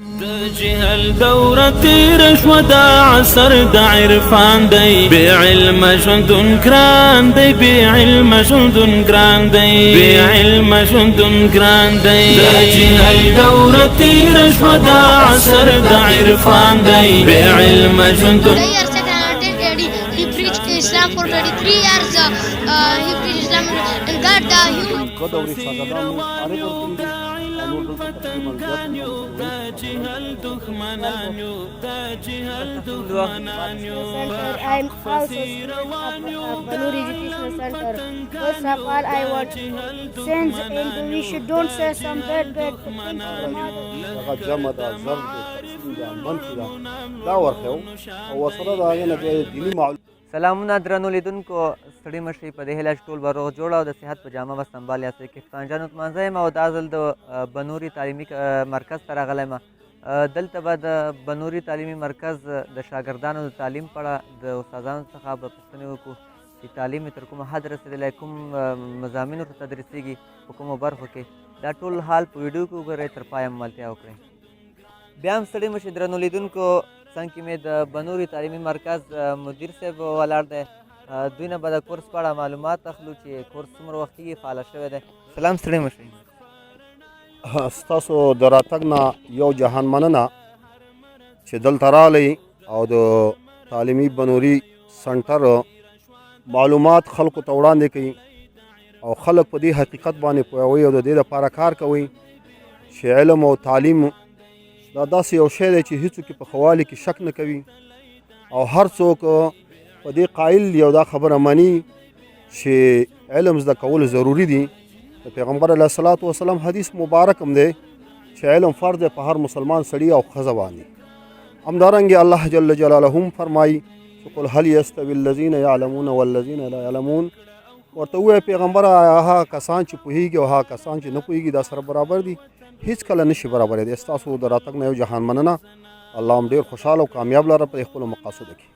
د جهل دوره تیر شو، دا عصر د عرفان دی. بی علم ژوندون ګران دی، بی علم ژوندون ګران دی، بی علم ژوندون ګران دی. د جهل دوره تیر شو، دا عصر د عرفان دی، بی علم ژوندون. The year 710 AD, he preached Islam for 23 years. He preached Islam and got the huge دوه دورې شاګردان مو فارغ ورکړي دي او نور دلته تقریبا زیات جهل دښمنان یو، د جهل دښمنان یو. Center. I am also student of Banuri Educational Center. First of all, I want sins and we should don't say some bad bad things to the mother. هغه جمع ده، ضرب ده، تقسیم ده، منفي ده، دا ورښیو او ورسره د هغې نه بیا دیني معلومات. سلامونه درنو لیدونکو، ستړي مشي. په دې هیله چې ټول به روغ جوړ او د صحت په جامه به سمبال یاستئ. کفتان جان عثمانزی یم او دا ځل د بنوري تعلیمي مرکز ته راغلی یم. دلته به د بنوري تعلیمي مرکز د شاګردانو د تعلیم په اړه د استادانو څخه به پوښتنې وکړو چې تعلیم یې تر کومه حد رسېدلی، کوم مضامین ورته تدریسېږي، په کومو برخو کې. دا ټول حال په ویډیو کې وګورئ، تر پایه مو ملتیا وکړئ. بیا هم ستړي مشي درنو لیدونکو. څنګ کې مې د بنوري تعلیمي مرکز مدیر صاحب ولاړ دی. دوی نه به د کورس په اړه معلومات اخلو چې کورس څومره وخت کېږي فعاله شوی دی. سلام، ستړي مشي. ستاسو د راتګ نه یو جهان مننه چې دلته راغلی او د تعلیمي بنوري سنټر معلومات خلکو ته وړاندې کوي او خلک په دې حقیقت باندې پوهوي او د دې لپاره کار کوي چې علم او تعلیم دا داسې یو شی دی چې هیڅوک په ښه والي کې شک نه کوي او هر څوک په دې قایل دی او دا خبره مني چې علم زده کول ضروري دي. د پیغمبر علیه الصلاة والسلام حدیث مبارک هم دی چې علم فرض دی په هر مسلمان سړي او ښځه باندې. همدارنګه الله جل جلاله هم فرمایي چې قل هل یستوي الذین یعلمون والذین لا یعلمون. ورته ووایه پیغمبر، هغه کسان چې پوهیږي او هغه کسان چې نه پوهیږي دا سره برابر دي؟ هیڅ کله نشي برابرېدی. ستاسو د راتګ نه یو جهان مننه. الله هم ډېر خوشحاله او کامیاب لره په خپلو مقاصدو کې.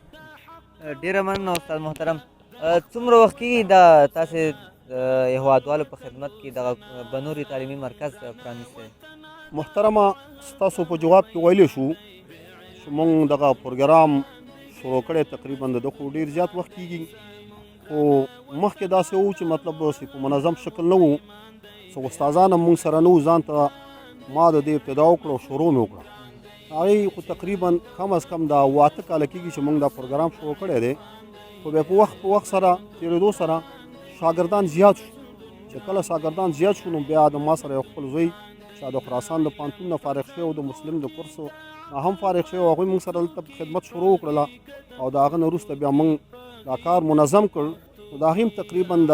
ډېره مننه استاد محترم. څومره وخت کېږي دا تاسې د هېوادوالو په خدمت کې دغه بنوري تعلیمي مرکز پرانیستی؟ محترمه، ستاسو په جواب کې ویلی شو چې موږ دغه پروګرام شروع کړی تقریبا د ده خو ډېر زیات وخت کېږي، خو مخکې داسې وو چې مطلب داسې په منظم شکل نه وو، څه استادان هم موږ سره نه وو. ځان ته ما د دې ابتدا وکړه او شروع مې وکړه. هغې خو تقریبا کم از کم دا 8 کاله کېږي چې موږ دا پروګرام شروع کړی دی، خو بیا په وخت سره تېرېدو سره شاګردان زیات شو. چې کله شاګردان زیات شو نو بیا د ما سره یو خپل زوی چې د خراسان د پوهنتون نه فارغ شوی او د مسلم د کورس نه هم فارغ شوی، هغوی موږ سره دلته خدمت شروع وکړله او د هغه نه وروسته بیا موږ دا کار منظم کړ. نو د هغې هم تقریبا د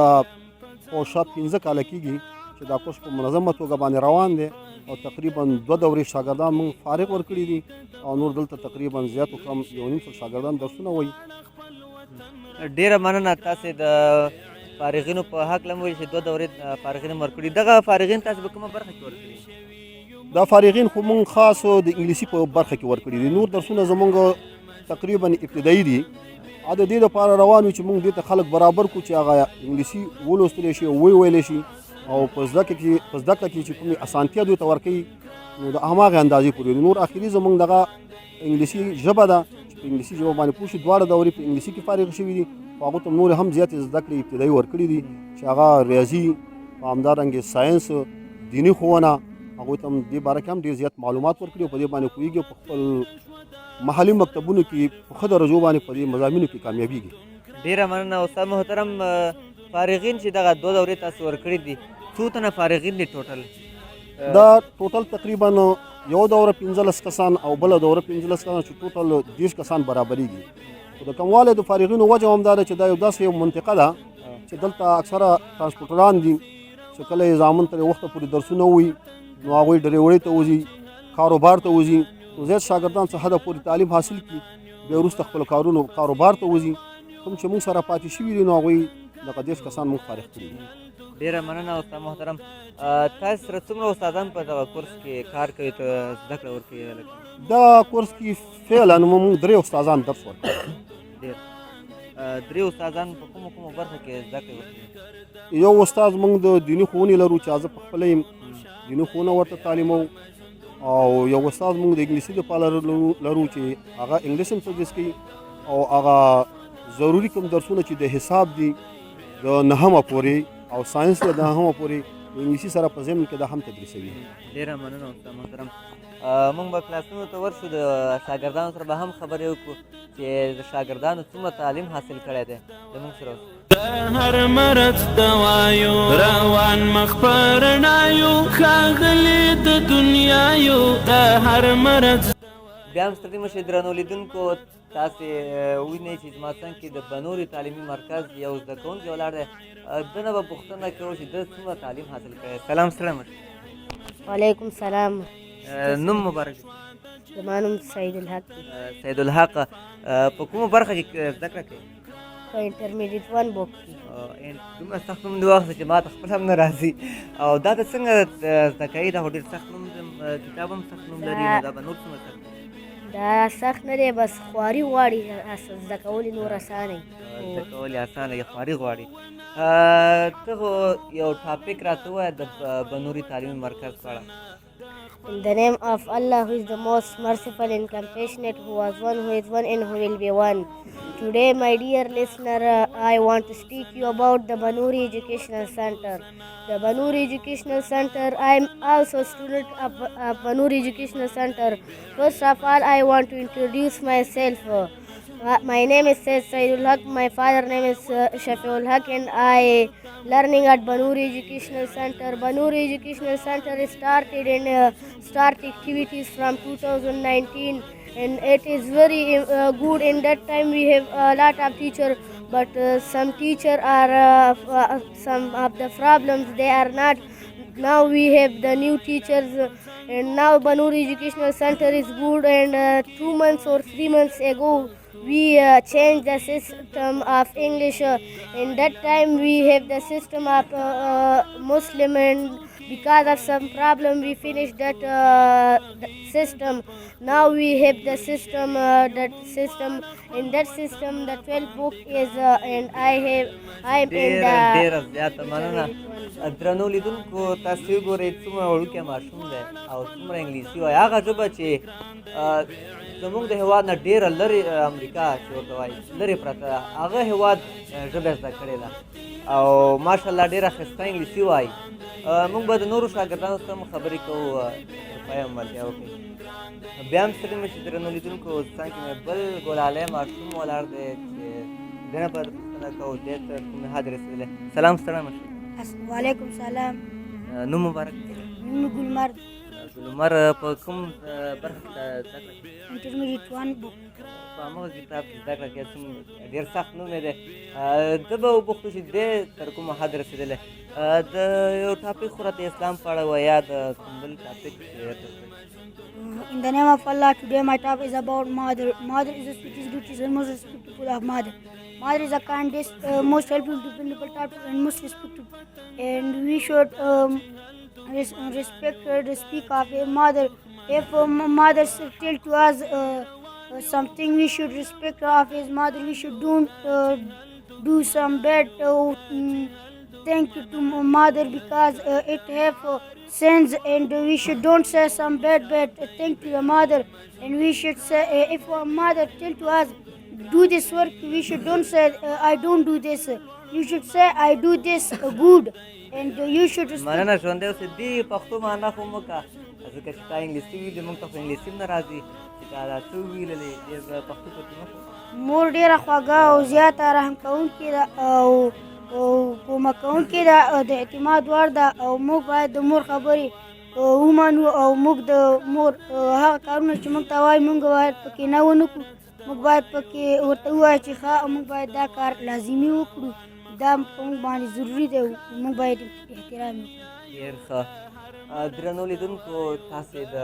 شاوخوا 5 کاله کېږي چې دا کورس په منظمه توګه باندې روان دی او تقریبا دوه دورې شاګردان موږ فارغ ورکړي دي او نور دلته تقریبا زیات و کم 150 شاګردان درسونه وایي. ډېره مننه. تاسې د فارغینو په هکله مو ویل چې دوه دورې فارغین مو ورکړي. دغه فارغین تاسې په کومه برخه کې ورکړي؟ دا فارغین خو مونږ خاص د انګلیسي په برخه کې ورکړي دي. نور درسونه زمونږ تقریبا ابتدایي دي او د دې لپاره روان یو چې مونږ دې ته خلک برابر کړو چې هغه انګلیسي ولوستلی شي او وویلی شي او په زده کړه کې چې کومې اسانتیا دوی ته ورکوي نو د هماغې اندازې پورې. نور اخري زمونږ دغه انګلیسي ژبه ده چې په انګلیسي ژبه باندې پوه شي. دواړه دورې په انګلیسي کې فارغ شوي دي، خو هغو ته نورې هم زیاتې زده کړې ابتدایي ورکړي دي چې هغه ریاضي او همدارنګه ساینس، دیني ښوونه، هغوی ته هم دې باره کې هم ډېر زیات معلومات ورکړي او په دې باندې پوهېږي او په خپل محلي مکتبونو کې په ښه درجو باندې په دې مضامینو کې کامیابېږي. ډېره مننه استاد محترم. فارغین چې دغه دوه دورې تاسو ورکړي دي، څو تنه فارغین دي ټوټل؟ دا ټوټل تقریبا یو دوره 15 کسان او بله دوره 15 کسان چې ټوټل 30 کسان برابرېږي. خو د کموالی د فارغینو وجه هم دا ده چې دا یو داسې یو منطقه ده چې دلته اکثره ترانسپورټران دي چې کله یې زامن تر یو وخته پورې درسونه ووایي نو هغوی ډریورۍ ته وځي، کاروبار ته وځي. نو زیات شاګردان څه حده پورې تعلیم حاصل کړي، بیا وروسته خپل کارونو کاروبار ته وځي. کوم چې موږ سره پاتې شوي دي نو هغوی دغه 30 کسان موږ فارغ کړي دي. ډېره مننه استاد محترم. تاسو سره څومره استادان په دغه کورس کې کار کوي ته زده کړه ورکوي هلکانو؟ دا کورس کې فعلا موږ درې استادان درس ورکوي. ډېر درې استادان په کومو کومو برخو کې زده کړې ورکوي؟ یو استاد موږ د دیني ښوونې لرو چې زه په خپله یم، دیني ښوونه ورته تعلیموو. او یو استاد موږ د انګلیسي دپاره لرو چې هغه انګلیس هم تدریس کوي او هغه ضروري کوم درسونه چې د حساب دي د نهمه پورې او ساينس د نهمه پورې د انګلیسي سره په ضمن کې دا هم تدریسوي. ډېره مننه استاد محترم. موږ به کلاسونو ته ورشو، د شاګردانو سره به هم خبرې وکړو چې د شاګردانو څومره تعلیم حاصل کړی دی. له موږ سره اوسئ. د هر مرض دوایو، روان مخ پر رڼایو، ښاغلي د دنیا یو، د هر مرض. بیا هم ستړي مشئ درنو لیدونکو، تاسې وینئ چې زما څنګ کې د بنوري تعلیمي مرکز یو زده کوونکی ولاړ دی. ده نه به پوښتنه کوو چې ده څومره تعلیم حاصل کړی. سلام، ستړی مه شئ. وعلیکم سلام. نوم مبارک دی؟ زما نوم سعید الحق دی. سعید الحق، په کومه برخه کې زده کړه کوي؟ په انټرمیډیټ 1 بوک کې. دومره سخت نوم دې واخیست چې ما ته خپله هم نه راځي. او دا ته څنګه زده کوې؟ دا خو ډېر سخت نوم دی، کتاب هم سخت نوم لري، نو دا به نور څومره سخت وي؟ دا سخت نه دی، بس خواري غواړي، زده کول یې نور اسانه وي. زده کول یې اسانه وي، خواري غواړي. ته خو یو ټاپک راته ووایه د بنوري تعلیمي مرکز په اړه. In the name of Allah, who is the most merciful and compassionate, who was one, who is one, and who will be one. Today, my dear listener, I want to speak you about the Banuri Educational Center. The Banuri Educational Center, I am also a student of Banuri Educational Center. First of all, I want to introduce myself. My name is Syed Saidul Haq. My father name is Shafiul Haq, and I learning at Banuri Educational Center. Banuri Educational Center is started in start activities from 2019, and it is very good. In that time we have a lot of teacher, but some teacher are some of the problems they are not. Now we have the new teachers, and now Banuri Educational Center is good. And 2 months or 3 months ago we changed the system of English. In that time we have the system of Muslim, and because of some problem we finished that system. Now we have the system, that system. In that system the 12 book is, and I am in ډېره the ډېره زیاته مننه. درنو لیدونکو، تاسو وګورئ څومره وړوکی ماشوم دی او څومره انګلیسي وایي. هغه ژبه چې زموږ د هېواد نه ډېره لرې، امریکا چې ورته وایي، لرې پرته ده، هغه هېواد ژبه یې زده کړې ده او ماشاءالله ډېره ښایسته انګلیسي وایي. موږ به د نورو شاګردانو سره هم خبرې کوو، تر پایه مو ملتیا وکړئ. بیا هم ستړي مه شئ درنو لیدونکو، څنګ کې مې بل ګلالی ماشوم ولاړ دی چې ده نه به پوښتنه کوو دی تر کومې حد رسېدلی. سلام، ستړی مه شئ. وعلیکم سلام. نوم مبارک دی؟ نوم مې ګلمر. ګلمر، په کوم برخه کې زده کړه کوې؟ انټرمیډیټ 1 بوک. په هماغه کتاب کې زده کړه کوې، څومره ډېر سخت نوم یې دی. ده به وپوښتو چې دی تر کومه حد رسېدلی. د یو ټاپک خو راته اسلام په اړه وایه، د کوم بل ټاپک چې راته وکړې. In the name of Allah, today my topic is about mother. Mother is the sweetest, greatest and most respectful of mother. Mother is the kindest, most helpful, dependable, thoughtful and most respectful. And we should respect the speak of a mother. If a mother tell to us something, we should respect of his mother. We should don't do some bad thing to mother, because it have sins, and we should don't say some bad thing to the mother. And we should say, if our mother tell to us do this work, we should don't say I don't do this. You should say I do this good, and you should respect. مننه، ژوندی اوسې. دې پښتو معنا خو مه کا، ځکه چې تا انګلیسي ویلي، موږ ته خو انګلیسي هم نه راځي چې تا دا څه وویللې. ډېر پښتو ترجمه کړه. مور ډېره خوږه او زیاته رحم کوونکې ده او کومک کوونکې ده او د اعتماد وړ ده، او موږ باید د مور خبرې ومنو، او موږ د مور هغه کارونه چې موږ ته وایي موږ باید پکې نه ونه کړو، موږ باید پکې ورته ووایو چې ښه، موږ باید دا کار لازمي وکړو، دا په موږ باندې ضروري دی، موږ باید احترام وکړو. ډېر ښه. درنو لیدونکو، تاسې د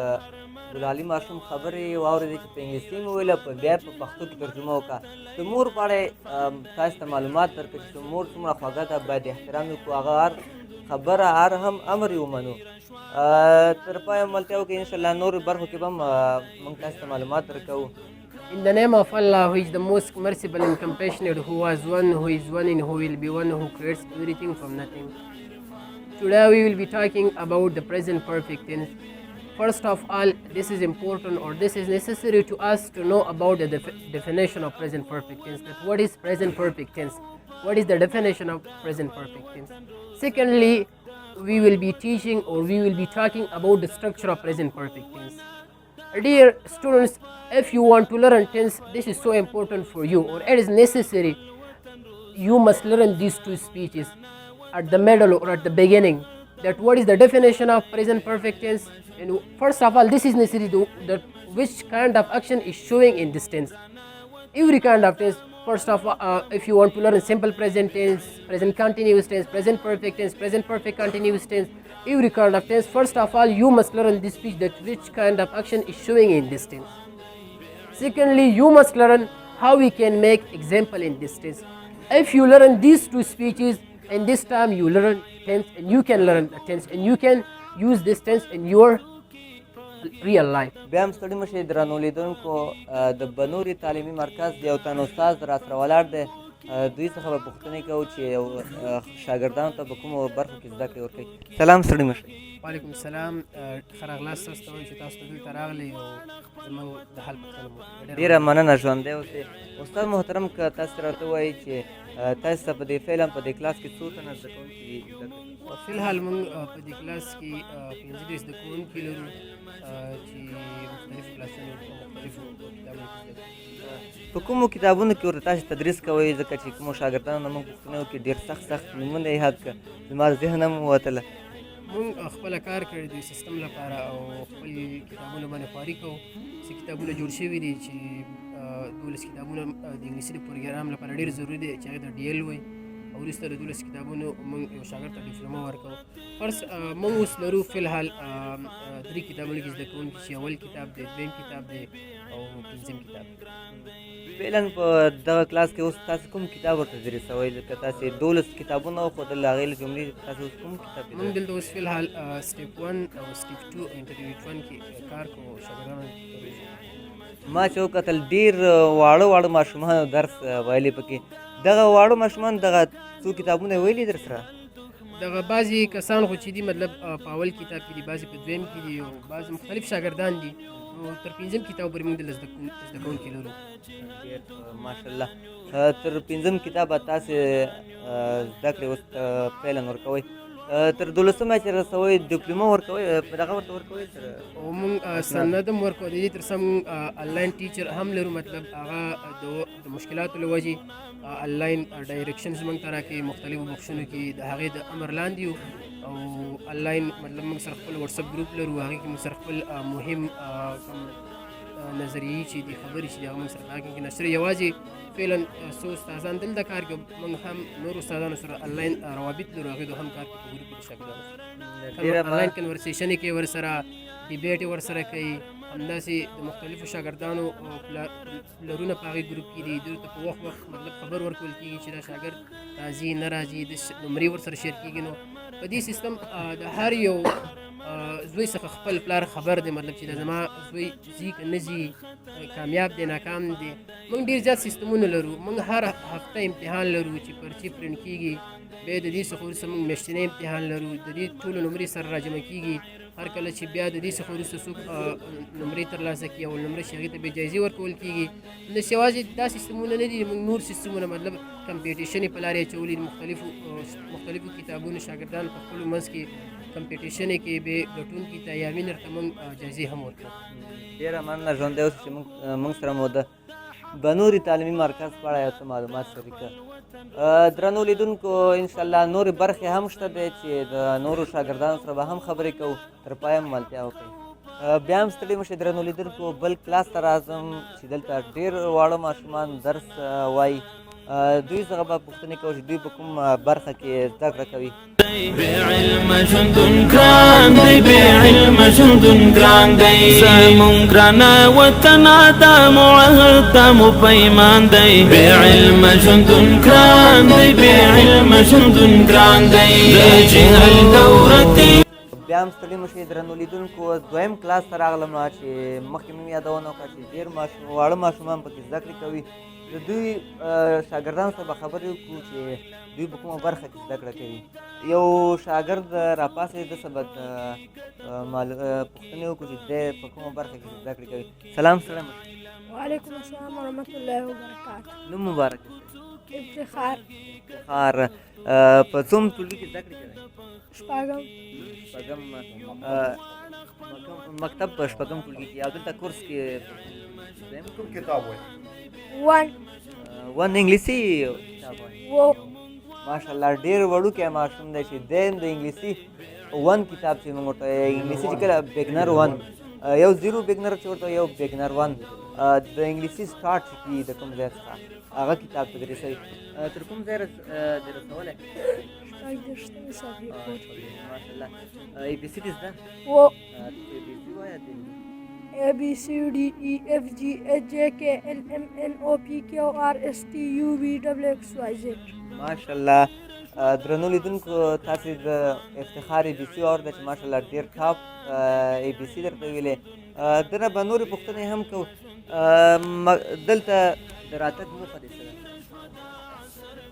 ګلالي ماشوم خبرې واورېدې چې په انګلیسي مې وویله، په بیا په پښتو کې ترجمه وکړه. د مور په اړه تاسې ته معلومات درکړه چې مور څومره خوږه ده، باید احترام یې وکړو، هغه هر خبره هر هم امر یې ومنو. تر پایه ملتیا وکړئ، انشاءالله نورو برخو کې به هم موږ تاسې ته معلومات درکوو. In the name of Allah, who is the most merciful and compassionate, who was one, who is one, and who will be one, who creates everything from nothing. Today we will be talking about the present perfect tense. First of all, this is important or this is necessary to us to know about the definition of present perfect tense. That what is present perfect tense? What is the definition of present perfect tense? Secondly, we will be teaching or we will be talking about the structure of present perfect tense. Dear students, if you want to learn tense, this is so important for you or it is necessary. You must learn these two speeches at the middle or at the beginning. That what is the definition of present perfect tense? And first of all, this is necessary to that which kind of action is showing in this tense. Every kind of tense. First of all, if you want to learn simple present tense, present continuous tense, present perfect tense, present perfect continuous tense, every kind of tense, first of all, you must learn this speech that which kind of action is showing in this tense. Secondly, you must learn how we can make example in this tense. If you learn these two speeches, and this time you learn tense and you can learn the tense and you can use this tense in your real life. بیا هم ستړي مشئ درنو لیدونکو. د بنوري تعلیمي مرکز یو تن استاد راسره ولاړ دی. دوی څخه به پوښتنې کوو چې یو شاګردانو ته په کومو برخو کې زده کړې ورکوي. سلام، ستړي مشئ. وعلیکم السلام. ښه راغلاست تاسو ته وایو چې تاسو ته دلته راغلئ او زموږ د حال پوښتنه مو وکړه. ډېره مننه، ژوندی اوسې استاد محترم. که تاسو راته ووایئ چې تاسو ته په دې فعلا په دې کلاس کې څو تنه زده کوونکي دي زده کړې؟ فی الحال موږ په دې کلاس کې 35 زده کوونکي لرو چې مختلفو کلاسونو او مختلفو کتابونو کې زده کوي. په کومو کتابونو کې ورته تاسو تدریس کوئ؟ ځکه چې کومو شاګردانو نه موږ پوښتنه وکړي، ډېر سخت سخت نومونه یې یاد کړه، زما ذهن هم ووتله. موږ خپله کار کړی دی سیستم لپاره او خپل کتابونه باندې خواري کوو. څه کتابونه جوړ شوي دي چې 12 کتابونه د انګلیسي د پروګرام لپاره ډېر ضروري دی چې هغې ته DL وایي، او وروسته د 12 کتابونو موږ یو شاګرد ته ډیپلومه ورکوو. فرض موږ اوس لرو فی الحال درې کتابونه کې زده کوونکي چې اول کتاب دی، دویم کتاب دی او پنځم کتاب دی. فعلا په دغه کلاس کې اوس تاسو کوم کتاب ورته تدریسوئ؟ لکه تاسې 12 کتابونه وښودل، هغې له جملې تاسو اوس کوم کتاب؟ موږ دلته اوس فی الحال step 1 او step 2 او intermediate 1 کې کار کوو شاګردانو. ما چې وکتل، ډېر واړه واړه ماشومانو درس ویلي پکې. دغه واړه ماشومان دغه څو کتابونه ویلي در سره؟ دغه بعضې کسان خو چې دي، مطلب په اول کتاب کې دي، بعضې په دویم کې دي او بعضې مختلف شاګردان دي، نو تر پنځم کتاب پورې موږ دلته زده کوونکي لرو. ډېر ماشاءالله. تر پنځم کتابه تاسې زده کړې اوس فعلا ورکوئ، تر دولسمه چې رسوئ ډیپلومه ورکوئ، په دغه ورته ورکوئ تر او موږ سند هم ورکوو. د دې تر څنګ موږ آنلاین teacher هم لرو، مطلب هغه د مشکلاتو له وجې آنلاین directions موږ ته راکوي مختلفو بخشونو کې، د هغې د امر لاندې یو. او آنلاین مطلب موږ سره خپل WhatsApp group لرو، هغې کې موږ سره خپل مهم کوم نظریې چې دي، خبرې چې دي، هغه موږ سره په هغې کې نشر. یوازې فعلا څو استادان دلته کار کوي، موږ هم نور استادانو سره آنلاین روابط لرو، هغې هم کار کوي په ګروپ کې د شاګردانو سره آنلاین conversation کوي، ورسره debate ورسره کوي. همداسې د مختلفو شاګردانو پلرونه په هغې ګروپ کې دي، دوی ته په وخت وخت مطلب خبر ورکول کېږي چې دا شاګرد راځي نه راځي، د نمرې ورسره share کېږي. نو په دې سیستم د هر یو زوی څخه خپل پلار خبر دی، مطلب چې دا زما زوی ځي که نه ځي، کامیاب دی ناکام دی. موږ ډېر زیات سیستمونه لرو. موږ هر هفته امتحان لرو چې پرچې پرنټ کېږي، بیا د دې څخه وروسته موږ میاشتنی امتحان لرو، د دې ټولو نمرې سره راجمع کېږي. هر کله چې بیا د دې څخه وروسته څوک نمرې ترلاسه کړي او نمره شي، هغې ته بیا جایزې ورکول کېږي. نو یوازې دا سیستمونه نه دي، موږ نور سیستمونه مطلب competition یې په لارې اچولي دي. مختلفو کتابونو شاګردان په خپلو منځ کې competition یې کوي، بیا ګټونکي ته یا winner ته موږ جایزې هم ورکوو. ډېره مننه، ژوندی اوسې چې موږ سره مو د بنوري تعلیمي مرکز په اړه یو څه معلومات شریک کړه. درنو لیدونکو، انشاءالله نورې برخې هم شته دی چې د نورو شاګردانو سره به هم خبرې کوو. تر پایه مو ملتیا وکړئ. بیا هم ستړي مشئ درنو لیدونکو. بل کلاس ته راځم چې دلته ډېر واړه ماشومان درس وایي. دوی څخه به پوښتنې کوو چې دوی په کوم برخه کې زده کړه کوي. بې علمه ژوندون ګران دی، بې علمه ژوندون ګران دی. زمونږ ګرانه وطنه، دا مو عهد، دا مو پیمان دی. بې علمه ژوندون ګران دی، بې علمه ژوندون ګران دی. د جهل دوره. بیا هم ستړي مه شئ درنو لیدونکو. دویم کلاس ته راغلم چې مخکې مې یادونه وکړه چې ډېر واړه ماشومان پکې زده کړې کوي. د دوی شاګردانو سره به خبرې وکړو چې دوی په کومه برخه کې زده کړه کوي. یو شاګرد راپاڅېد، ده څه به پوښتنې وکړو چې دی په کومه برخه کې زده کړې کوي. سلام ستړی مه شئ. وعلیکم السلام ورحمت الله وبرکاته. نوم مبارک. افتخار. افتخار، په څوم ټولګي کې زده کړې کوي؟ شپږم. شپږم مکتب، په شپږم ټولګي کې. او دلته کورس کې کوم کتاب وایي؟ 1. 1 انګلیسي کتاب وایي. وو. ماشاءالله، ډېر وړوکی ماشوم دی چې دی د انګلیسي 1 کتاب چې موږ ورته انګلیسي چې کله beginner 1، یو zero beginner چې ورته یو beginner 1 د انګلیسي سټارټ چې کېږي د کوم ځای څخه هغه کتاب تدریسوي. تر کوم ځای دې رسولی؟ 36مې صفحې پورې. ماشاءالله. ای بي سي دې زده؟ وو. ای بي سي وایه. A B C D E F G H J K L M N O P Q R S T U V W X Y Z. ماشاءالله. درنو لیدونکو، تاسې د افتخار ای بي سي واورېده چې ماشاءالله ډېر ټاپ ای بي سي درته ویلې. دنه به نورې پوښتنې هم کوو. دلته د راتګ موخه دې څه ده؟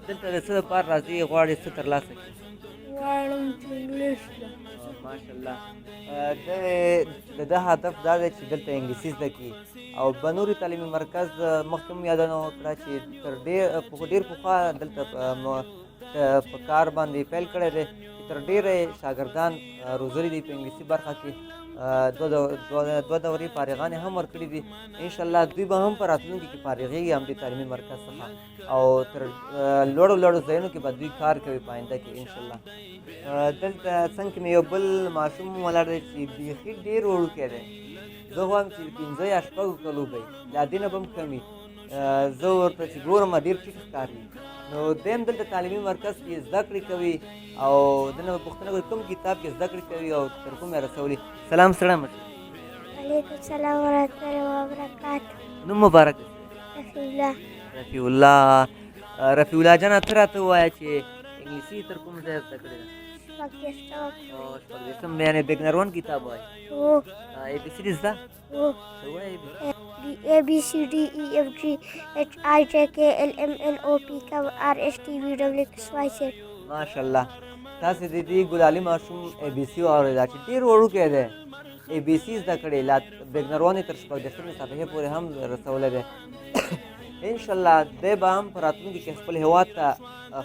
دلته د څه لپاره راځې، غواړې څه ترلاسه کړې؟ غواړم چې انګلیش زده. ماشاءالله. د ده هدف دا دی چې دلته انګلیسي زده کړي. او بنوري تعلیمي مرکز مخکې هم یادونه وکړه چې تر ډېر پخوا دلته په کار باندې پیل کړی دی چې تر ډېره یې شاګردان روزلي دي په انګلیسي برخه کې. دوه دورې فارغان یې هم ورکړي دي. انشاءالله دوی به هم په راتلونکي کې فارغېږي همدې تعلیمي مرکز څخه، او تر لوړو لوړو ځایونو کې به دوی کار کوي په آینده کې انشاءالله. دلته څنګ کې مې یو بل ماشوم ولاړ دی چې بیخي ډېر وړوکی دی. زه وایم چې 5 یا 6 کلو به وي، لا دې نه به هم کم وي. زه ورته چې ګورم ډېر ټیټ ښکاري. نو دی هم دلته تعلیمي مرکز کې زده کړې کوي، او دنه به پوښتنه کوي کوم کتاب کې زده کړې کوي او تر کومه یې رسولي. سلام، ستړی مه شئ. وعلیکم السلام ورحمت الله وبرکاته. نوم مبارک. رفیع الله. رفیع الله، رفیع الله جانه، ته راته ووایه چې انګلیسي تر کوم ځایه زده کړې ده؟ 36. 36، یعنې beginner 1 کتاب وایي؟ وو. ای بي سي دې زده؟ وو. څه وایې ای بي سي؟ A B C D E F G H I J K L M N O P Q R S T V W X Y Z. ماشاءالله. تاسې د دې ګلالي ماشوم ای بي سي واورېده چې ډېر وړوکی دی، ای بي سي زده کړې، لا beginner 1 یې تر 36مې صفحې پورې هم رسولی دی. انشاءالله دی به هم په راتلونکي کې خپل هېواد ته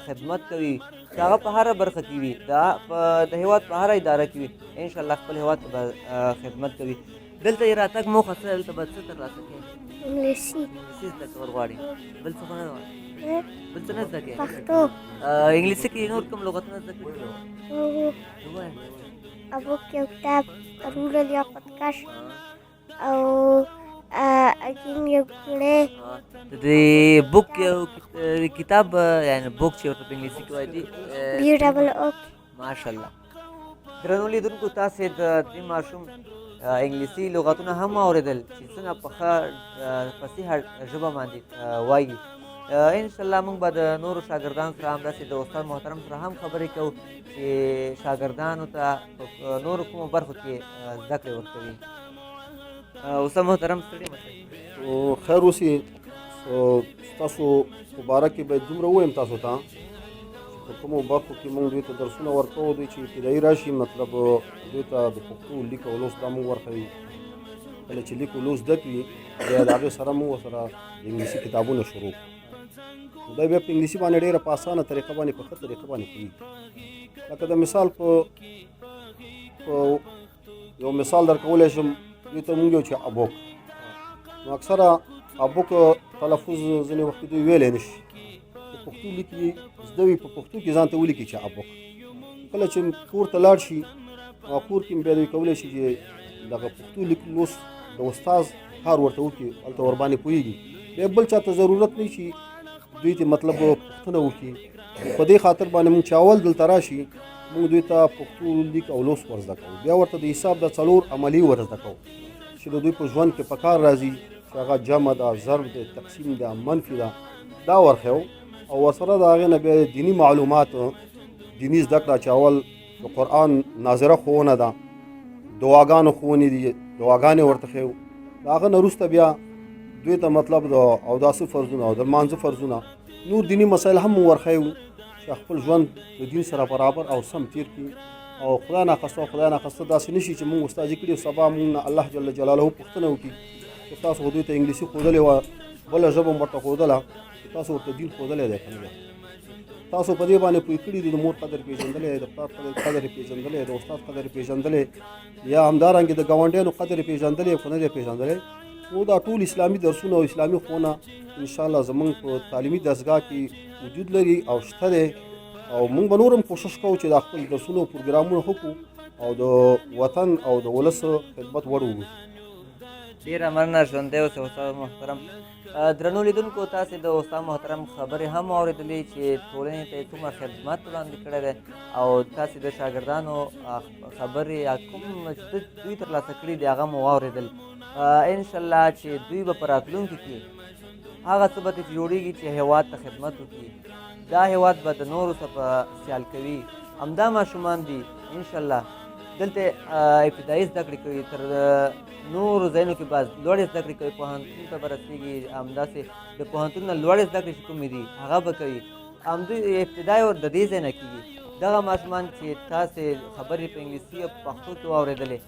خدمت کوي، که هغه په هره برخه کې وي، د هېواد په هره اداره کې وي، انشاءالله خپل هېواد ته به خدمت کوي. دلته یې راتګ موخه څه ده؟ دلته به څه ترلاسه کوې؟ انګلیسي. انګلیسي زده کول غواړي، بل څه خو نه غواړي؟ بل څه نه زده کوې؟ پښتو. انګلیسي کې نور کوم لغتونه زده کړي؟ وو. ووایه. a book یو کتاب، ruler یو خودکش، او a king یو ګړی. د دې book یو کتاب، یعنې book چې ورته په انګلیسي کې وایي دي B double O. ماشاءالله. درنو لیدونکو، تاسې د دې ماشوم انګلیسي لغتونه هم واورېدل چې څنګه په ښه فصیحه ژبه باندې وایي. انشاءالله موږ به د نورو شاګردانو سره همداسې د استاد محترم سره هم خبرې کوو چې شاګردانو ته په نورو کومو برخو کې زده کړې ورکوي. استاد محترم، ستړي مه شئ. خیر اوسې. ستاسو په باره کې باید دومره ووایم تاسو ته چې په کومو برخو کې موږ دوی ته درسونه ورکوو. دوی چې ابتدایي راشي، مطلب دوی ته د پښتو لیک او لوست دا موږ ورښیو. کله چې لیک او لوست زده کړي، بیا د هغې سره موږ ورسره د انګلیسي کتابونه شروع کړو. نو دا بیا په انګلیسي باندې ډېره په اسانه طریقه باندې، په ښه طریقه باندې پوهېږي. لکه د مثال په یو مثال درکولی شم، دوی ته موږ یو چې a book، نو اکثره a book تلفظ ځینې وخت دوی ویلی نه شي. په پښتو لیکي زده وي، په پښتو کې ځان ته ولیکي چې a book. کله چې کور ته لاړ شي، هغه کور کې بیا دوی کولی شي چې دغه پښتو لیک لوست د استاد کار ورته وکړي، هلته ورباندې پوهېږي. بیا بل چا ته ضرورت نه چې دوی ته مطلب پوښتنه وکړي. په دې خاطر باندې موږ چې اول دلته راشي، موږ دوی ته پښتو لیک او لوست ور زده کوو، بیا ورته د حساب د 4 عملي ور زده کوو چې د دوی په ژوند کې په کار راځي، چې هغه جمع ده، ضرب ده، تقسیم ده، منفي ده، دا ورښیو. او ورسره د هغې نه بیا دیني معلومات، دیني زده کړه چې اول د قرآن ناظره ښوونه ده، دعاګانو ښوونې دي، دعاګانې ورته ښیو. د هغه نه وروسته بیا دوی ته مطلب د اوداسه فرضونه او د لمانځه فرضونه، نور دیني مسایل هم موږ ورښیو چې خپل ژوند د دین سره برابر او سم تیر کړي. او خدای ناخواسته، خدای ناخواسته داسې نه شي چې موږ استادي کړي او سبا موږ نه الله جل جلاله پوښتنه وکړي چې تاسو خو دوی ته انګلیسي ښودلې وه، بله ژبه مو ورته ښودله، چې تاسو ورته دین ښودلی دی که نه دی؟ تاسو په دې باندې پوه کړي دي، د مور قدر پېژندلی، د پلار قدر پېژندلی، د استاد قدر پېژندلی، یا همدارنګه د ګاونډیانو قدر پېژندلی خو نه دی پېژندلی. نو دا ټول اسلامي درسونه او اسلامي ښوونه انشاءالله زمونږ په تعلیمي دستګاه کې وجود لري او شته دی. او موږ به نور هم کوشش کوو چې دا خپل درسونه او پروګرامونه ښه کړو او د وطن او د ولس خدمت وړ وګرځو. ډېره مننه، ژوندی اوسې استاد محترم. درنو لیدونکو، تاسې د استاد محترم خبرې هم واورېدلې چې ټولنې ته یې څومره خدمت وړاندې کړی دی، او تاسې د شاګردانو خبرې یا کوم چې دوی ترلاسه کړي دي هغه مو واورېدل. انشاءالله چې دوی به په راتلونکي کې هغه څه به ترې جوړېږي چې هېواد ته خدمت وکړي، دا هېواد به د نورو څخه په سیال کوي. همدا ماشومان دي انشاءالله دلته ابتدایي زده کړې کوي، تر نورو ځایونو کې به لوړې زده کړې کوي، پوهنتون ته به رسېږي، همداسې د پوهنتون نه لوړې زده کړې چې کومې دي هغه به کوي. همدوی ابتدا یې د دې ځای نه کېږي. دغه ماشومان چې تاسې خبرې په انګلیسي او پښتو کې واورېدلې،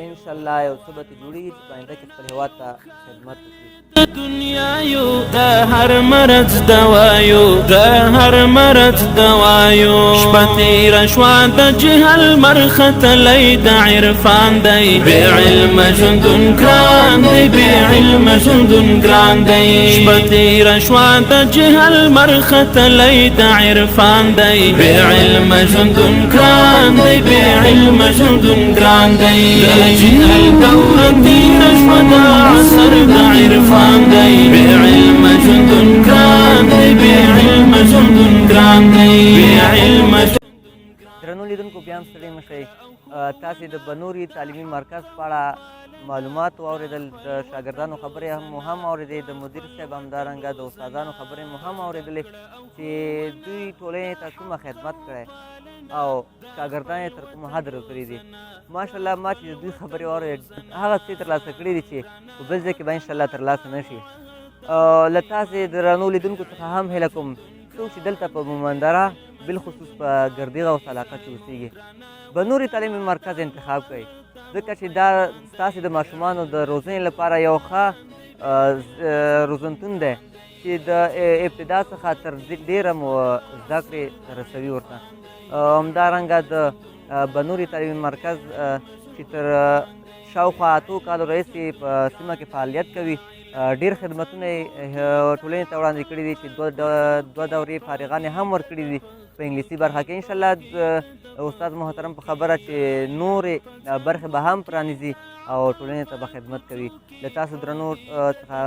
انشاءالله یو څه به ترې جوړېږي چې په آینده کې خپل هېواد ته خدمت وکړي. دنیا یو د هر مرض دوا یو، د هر مرض دوا یو. شپه تېره شوه د جهل مرختلی د عرفان دی، بې علمه ژوندون ګران دی، بې علمه ژوندون ګران دی. شپه تېره شوه د جهل مرختلی د عرفان دی، بې علمه ژوندون ګران دی، بې علمه ژوندون ګران دی. د جهل دوره تېره شوه د عصر د عرفان دی، بې علمه ژوندون ګران دی، بې علمه ژوندون ګران دی، بې علمه. درنو لیدونکو، بیا هم ستړي مه شئ. تاسې د بنوري تعلیمي مرکز په اړه معلومات واورېدل، د شاګردانو خبرې مو هم اورېدې، د مدیر صاحب همدارنګه د استادانو خبرې مو هم اورېدلې چې دوی ټولنې ته څومره خدمت کړی او شاګردان یې تر کومه حده روزلي دي. ماشاءالله ما چې د دوی خبرې واورېدې هغه څه یې ترلاسه کړي دي چې په بل ځای کې به انشاءالله ترلاسه نه شي. له تاسې درنو لیدونکو څخه هم هیله کوم څوک چې دلته په مومندره بالخصوص په ګردي غوث علاقه کې اوسېږي بنوري تعلیمي مرکز انتخاب کړئ، ځکه چې دا ستاسې د ماشومانو د روزنې لپاره یو ښه روزنتون دی چې د ابتدا څخه تر ډېره مو زده کړې رسوي ورته. همدارنګه د بنوري تعلیمي مرکز چې تر شاوخوا 8 کالو راهیسې په سیمه کې فعالیت کوي، ډېر خدمتونه یې ټولنې ته وړاندې کړي دي چې دوه دورې فارغانې هم ورکړي دي په انګلیسي برخه کې. انشاءالله استاد محترم په خبره چې نورې برخې به هم پرانیزي او ټولنې ته به خدمت کوي. له تاسو درنو څخه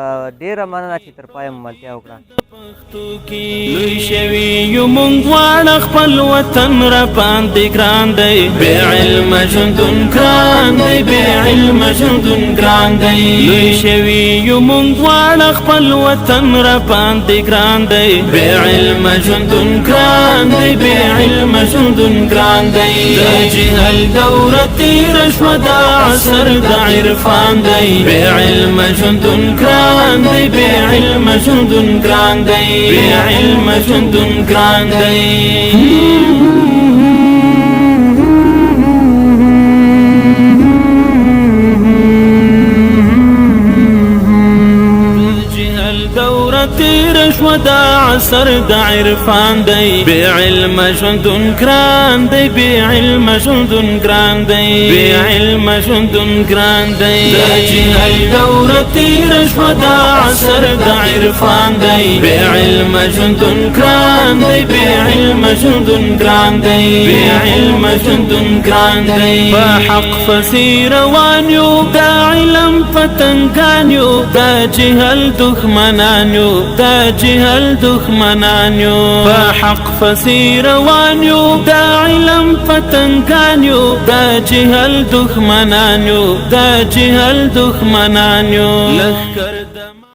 ډېره مننه چې تر پایه مو ملتیا وکړه. پښتو کې لوی شوي یو مونږ دواړه، خپل وطن را باندې ګران دی، بې علمه ژوندون ګران دی، بې علمه ژوندون ګران دی. لوی شوي یو مونږ دواړه، خپل وطن را باندې ګران دی، بې علمه ژوندون ګران دی، بې علمه ژوندون ګران دی. د جهل دوره تېره شوه د عصر د عرفان دی، بې علمه ژوندون ګران دی، بې علمه ژوندون ګران دی، بې علمه ژوندون ګران دی. تېره شوه د عصر د عرفان دی، بې علمه ژوندون ګران دی، بې علمه ژوندون ګران دی، بې علمه ژوندون ګران دی. د جهل دوره تېره شوه د عصر د عرفان دی، بې علمه ژوندون ګران دی، بې علمه ژوندون ګران دی، بې علمه ژوندون ګران دی. په حق پسې روان یو، د علم پتنګان یو، د جهل دښمنان یو، د جهل دښمنان یو. په حق پسې روان یو، د علم پتنګان یو، د جهل دښمنان یو، د جهل دښمنان یو.